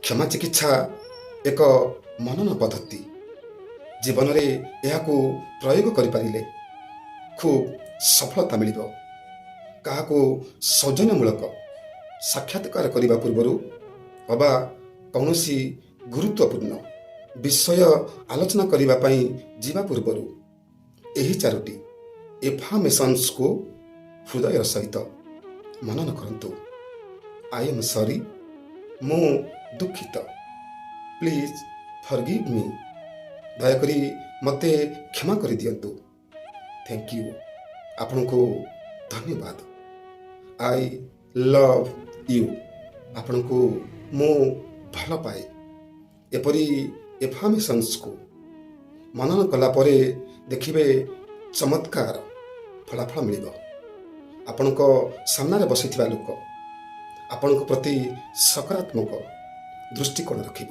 କ୍ଷମା ଚିକିତ୍ସା ଏକ ମନନ ପଦ୍ଧତି। ଜୀବନରେ ଏହାକୁ ପ୍ରୟୋଗ କରିପାରିଲେ ଖୁବ୍ ସଫଳତା ମିଳିବ। କାହାକୁ ସୌଜନ୍ୟମୂଳକ ସାକ୍ଷାତକାର କରିବା ପୂର୍ବରୁ ଅବା କୌଣସି ଗୁରୁତ୍ୱପୂର୍ଣ୍ଣ ବିଷୟ ଆଲୋଚନା କରିବା ପାଇଁ ଯିବା ପୂର୍ବରୁ ଏହି ଚାରୋଟି ଏଫାର୍ମେସନ୍ସକୁ ହୃଦୟର ସହିତ ମନନ କରନ୍ତୁ। I am sorry, ମୁଁ ଦୁଃଖିତ। Please forgive me, ଦୟାକରି ମୋତେ କ୍ଷମା କରିଦିଅନ୍ତୁ। Thank you, ଆପଣଙ୍କୁ ଧନ୍ୟବାଦ। I love you, ଆପଣଙ୍କୁ ମୁଁ ଭଲ ପାଏ। ଏପରି ଏଫାର୍ମେସନ୍ସକୁ ମନନ କଲା ପରେ ଦେଖିବେ, ଚମତ୍କାର ଫଳାଫଳ ମିଳିବ। ଆପଣଙ୍କ ସାମ୍ନାରେ ବସିଥିବା ଲୋକ ଆପଣଙ୍କ ପ୍ରତି ସକାରାତ୍ମକ ଦୃଷ୍ଟିକୋଣ ରଖିବ।